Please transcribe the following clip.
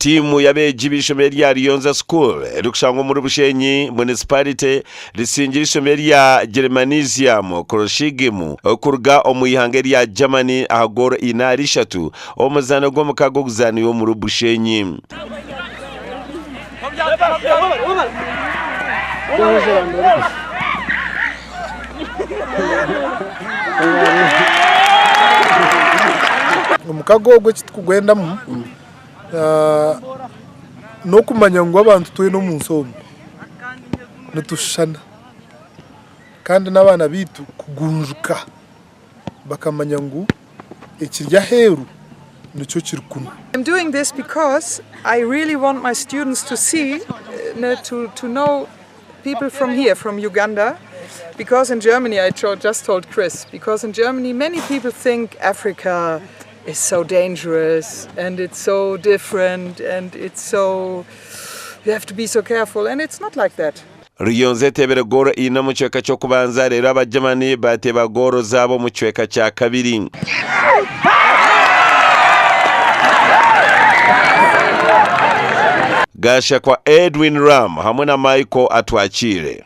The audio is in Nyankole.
Tiimu y'abeegi b'eishomero erya Ruyonza School erikushangwa omuri Bushenyi Municipality risingire eishomero erya Germanisium Kroshigim kuruga omu ihanga erya Germany aha goolo ina ahari ishatu omu muzaano gw'omukago oguzaanirwe omuri Bushenyi. Omukago ogu eki turikugwendamu n'okumanya ngu abantu twena omu nsi omu nitushushana kandi n'abaana baitu kugunjuka bakamanya ngu ekiri aheeru nikyo kiri kunu. I'm doing this because I really want my students to see, to, to know people from here, from Uganda, because in Germany, I just told Chris, because in Germany many people think Africa is so dangerous and it's so different and it's so, you have to be so careful, and it's not like that. Ruyonza eteebire goolo ina omu kicweka ky'okubanza reero aba Germany baateeba goolo zaabo omu kicweka kya kabiri. Gashakwa Edwin Ram hamwe na Michael Atwakiire.